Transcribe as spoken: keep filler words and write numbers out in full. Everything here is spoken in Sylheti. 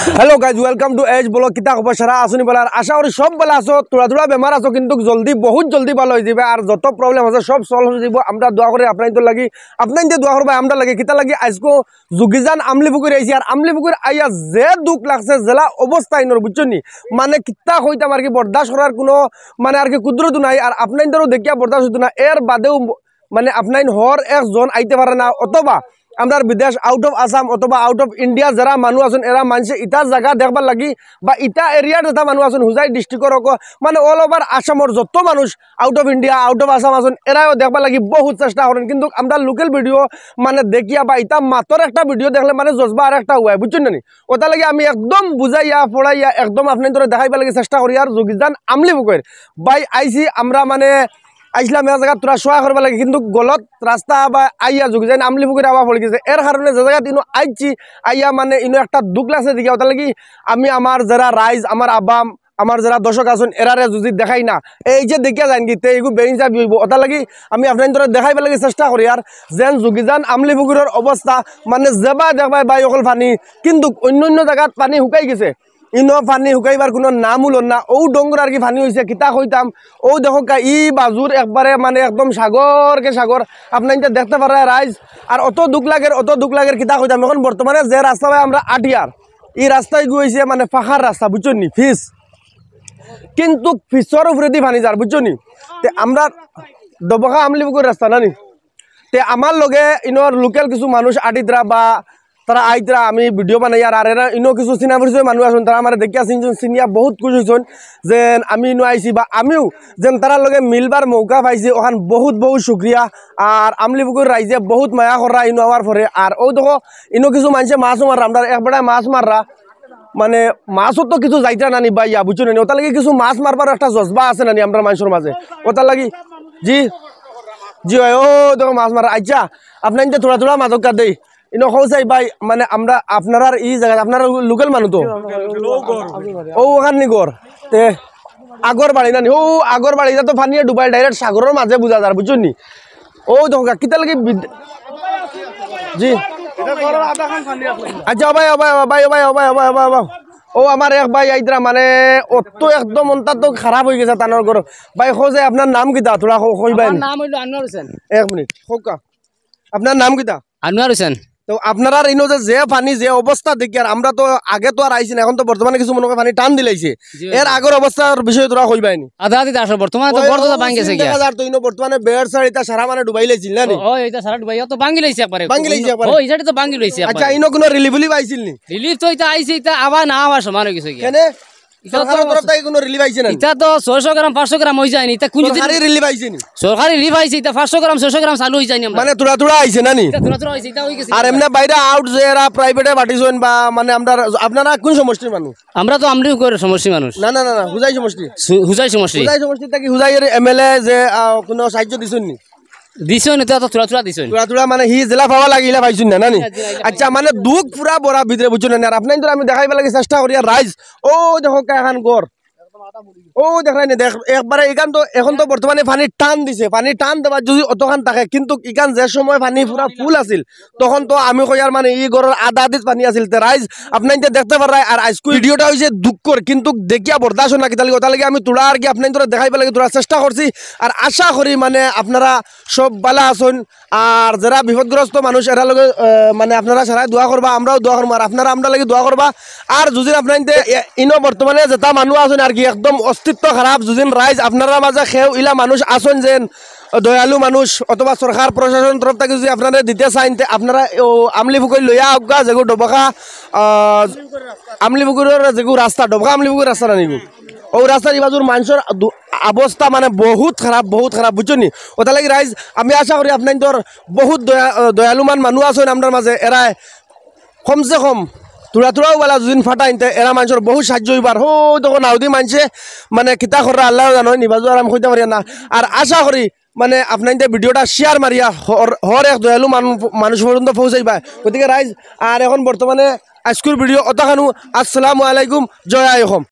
Hello guys, welcome to H Vlog। কিতা খবর, সারা আছনি বালা? আর আশা করি সব বালা আছো। থুড়া থুড়া বেমার আছো, কিন্তু জলদি, বহুত জলদি ভালা অইযিবা। আর যত problem আছে সব solve অইযিবো। আমরা দোয়া করি আপনাইনতর লাগি, আপনাইনতে দোয়া করবা আমরার লাগি। কিতা লাগি আইজকু যোগীজান আমলি পুকুর আইছি, আর আমলি পুকুর আইয়া যে দুখ লাগছে, যেলা অবস্থা ইনর, বুঝছো নি? মানে কিতা কইতাম আর কি, বরদাস্ত করার কুনু মানে আর কি কুদরত নাই। আর আপনাইনতরও দেখিয়া বরদাস্ত অইতো না। এর বাদেও মানে আপনাইন হর একজন আইতে পারে না, অথবা আমরার বিদেশ, out of Assam অথবা out of India যেরা মানুষ আছইন, এরা মানষে ইতা জাগা দেখবার লাগি বা ইতা area-র যেতা মানুষ আছইন, হুজাই district-র অক-, মানে all over আসামর যত মানুষ out of India, out of Assam আছইন, এরাও দেখবার লাগি বহুত চেষ্টা করইন, কিন্তু আমরার local video মানে দেখিয়া বা ইতা মাতর একটা video দেখলে মানে জজবা আরেকটা অয়, বুঝছইন না নি? অতার লাগি আমি একদম বুঝাইয়া পড়াইয়া একদম আপনাইনতরে দেখাইবার লাগি চেষ্টা করি। আর যোগীজান আমলি পুকুর ভাই আইছি আমরা মানে আইছলাম এক জাগাত থুড়া show করবার লাগি, কিন্তু গলত রাস্তা বা আইয়া যোগীজান আমলি পুকুর আওয়া পড়ি গেছে। এর কারণে যে জাগাত ইনো আইছি, আইয়া মানে ইনো একটা দুখ লাগছে দেখিয়া, অতার লাগি আমি আমার যেরা রাইজ, আমার আবাম, আমার যেরা দর্শক আছইন, এরারে যুদি দেখাই না, এই যে দেখিয়া যাইন কি, তে এগু বেইনসাফি অইবো। অতার লাগি আমি আপনাইনতরে দেখাইবার লাগি চেষ্টা করি। আর যেন যোগীজান আমলি পুকুরর অবস্থা, মানে যেবায় দেখবায় ভাই অকল পানি, কিন্তু অইন্য অইন্য জাগাত পানি হুকাই গেছে, ইনো পানি হুকাইবার কুনু নাম উলর না। অউ ডঙ্গর আর কি পানি অইছে, কিতা কইতাম। অউ দেখউক্কা, ই বাজুর একবারে মানে একদম সাগরকে সাগর, আপনাইনতে দেখতে পাররা রাইজ। আর অত দুখ লাগের, অত দুখ লাগের, কিতা কইতাম। অখন বর্তমানে যে রাস্তা বায় আমরা আটিয়ার, ই রাস্তা ইগু অইছে মানে পাকার রাস্তা, বুঝছইন নি, pitch, কিন্তু pitch-র উপরেদি পানি যার, বুঝছইন নি। তে আমরা ডবকা আমলি পুকুর রাস্তা না নি, তে আমার লগে ইনোর local কিছু মানুষ আটিতরা বা তারা আইতরা, আমি video বানাইয়ার। আর এরা ইনো কিছু চিনা পরিচয় মানুষ আছইন, তারা আমারে দেখিয়া চিনছইন, চিনিয়া বহুত খুশি অইছইন যে আমি ইনো আইছি বা আমিও যেন তারার লগে মিলবার মৌকা পাইছি, অখান বহুত বহুত শুকরিয়া। আর আমলি পুকুর রাইজে বহুত মায়া কররা ইনো আওয়ার পরে। আর অউ দেখো, ইনো কিছু মানষে মাছও মাররা, আমরার এক বেটায় মাছ মাররা, মানে মাছও তো কিছু যাইতরা না নি ভাইয়া, বুঝছো না নি? অতার লাগি কিছু মাছ মারবার একটা জজবা আছে না নি আমরার মানষর মাঝে, অতার লাগি। জি, জি অয়, অউ দেখো মাছ মাররা। আইচ্ছা, আপনাইনতে থুড়া থুড়া মাতউক্কা দেই। ইনো কও চাই ভাই, মানে আমরা আপনারার ই জাগাত, আপনারা local মানুষ তো? অউ অখান নি ঘর। তে আগর বাড়ি না নি? অউ আগর বাড়ি, ইটা তো পানিয়ে ডুবাই, direct সাগরর মাঝে বুঝা যার, বুঝছইন নি? অউ দেখউক্কা, কিতার লাগি বিদ-, জি। আইচ্ছা, ও ভাই, ও ভাই, ও ভাই, ও ভাই, ও ভাই, ও ভাই, ও ভাই, ও ভাই। অউ আমার এক ভাই আইতরা, মানে অত একদম অন্তাত খারাপ অইগেছে তানর ঘর। ভাই, কও চাই আপনার নাম কিতা? থুড়া কও, কইবা নি? আমার নাম অইলো আনোয়ার হোসেন। এক মিনিট, কউক্কা। আপনার নাম কিতা? আনোয়ার হোসেন। তো আপনারার ইনো যে, যে পানি, যে অবস্থা দেখিয়ার, আমরা তো আগে তো আর আইছি না, অখন তো বর্তমানে কিছু মনো কয় পানি টান দিলাইছে। জি, এর জি। আগর অবস্থার বিষয়ে থুড়া কইবা নি? আদা আদি দাসর বর্তমানে তো অউ, বর্তমানে অউ, ভাঙ্গি গেছে সিন গিয়া। দেখা যার তো ইনো বর্তমানে বেড় সার ইটা সারা মানে ডুবাই লাইছিল না নি? অউ, ইটা সারা ডুবাই, ইটা তো ভাঙ্গি লাইছে একবারে। ভাঙ্গি লাইছে একবারে। অউ, ইটা তো ভাঙ্গি লাইছে আইচ্ছা, একবারে। ইনো কুনু relief উলিফ আইছিল নি? Relief তো ইটা আইছে, ইটা আবার না আবার সমান অইগেছে গিয়া। কেনে? ইটা তো সরকারর তরফ থাকি কুনু relief আইছে না নি? ইটা তো ছয়শো গ্রাম, পাঁচশো গ্রাম অইযায় নি, ইটা কুন যদি সরকারি relief আইছে নি? সরকারি relief আইছে, ইটা পাঁচশো গ্রাম, ছয়শো গ্রাম চালু অইযায় নি আমরার। মানে থুড়া থুড়া আইছে না নি? ইটা থুড়া থুড়া অইছে, ইটা অইগেছে। আর এমনে বাইরে out যে এরা private-এ বাটিছইন বা মানে আমরা, আপনারা কুন সমষ্টির মানুষ? আমরা তো আমলি পুকুর সমষ্টির মানুষ। না, না, না, না, হুজাই সমষ্টি। সু-, হুজাই সমষ্টি। হুজাই সমষ্টি থাকি হুজাইর MLA যে, আহ, কুনু সাহায্য দিছইন নি? দিছইন, ইতা তো থুড়া থুড়া দিছইন। থুড়া থুড়া মানে হি যেলা পাওয়া লাগে, ইলা পাইছইন না, না নি? ইলা, ইলা আইচ্ছা, পাইছইন। মানে দুখ পুরা ভরা ভিতরে, বুঝছো না? আর আপনাইনতরে আমি দেখাইবার লাগি চেষ্টা করি, আর রাইজ, অউ দেখউক্কা এখান ঘর। অউ দেখরায় নি, দেখ, একবারে ইখান তো, অখন তো বর্তমানে পানির টান দিছে, পানির টান দেবার যদি অতখান থাকে, কিন্তু ইখান যে সময় পানি পুরা full আছিল, তখন তো আমি কইয়ার মানে ই ঘরর আধা আধিত পানি আছিল। তে রাইজ, আপনাইনতে দেখতে পাররায়, আর আইজকু video-টা অইছে দুখর, কিন্তু দেখিয়া বরদাস্ত না, কিতার লাগি, অতার লাগি আমি থুড়া আর কি আপনাইনতরে দেখাইবার লাগি থুড়া চেষ্টা করছি। আর আশা করি মানে আপনারা সব ভালা আছইন। আর যেরা বিপদগ্রস্ত মানুষ, এরার লাগি, আহ, মানে আপনারা সারায় দোয়া করবা, আমরাও দোয়া করমু, আর আপনারা আমরার লাগি দোয়া করবা। আর যুদি আপনাইনতে এ-, ইনো বর্তমানে যেতা মানুষ আছইন আর কি, একদম অস্তিত্ব খারাপ, যুদি রাইজ আপনারার মাঝে কেউ ইলা মানুষ আছইন যেন দয়ালু মানুষ অথবা সরকার প্রশাসন তরফ থাকি যুদি আপনারা দিতে চাইন, তে আপনারা অউ আমলি পুকুর লইয়া আউক্কা, যেগু ডবকা, আহ, আমলি পুকুরর যেগু রাস্তা, ডবকা আমলি পুকুর রাস্তা না নি গু? অউ রাস্তার ই বাজুর মানষর দু-, অবস্থা মানে বহুত খারাপ, বহুত খারাপ, বুঝছো নি? অতার লাগি রাইজ, আমি আশা করি আপনাইনতর বহুত দয়া-, দয়ালুমান মানুষ আছইন আমরার মাঝে, এরায় কমসে কম থুড়া থুড়াও বালা যুদি ফাটাইন, তে এরা মানষর বহুত সাহায্য অইবার। অউ দেখো নাউদি মানষে মানে কিতা কররা আল্লায় জানইন, ই বাজু আর আমি কইতাম পারি না। আর আশা করি মানে আপনাইনতে video-টা share মারিয়া হর, হর এক দয়ালু মানু-, মানুষ পর্যন্ত পৌঁছাইবা। গতিকে রাইজ, আর অখন বর্তমানে আইজকুর video অতখানউ। আসসালামু আলাইকুম, জয় আই অসম।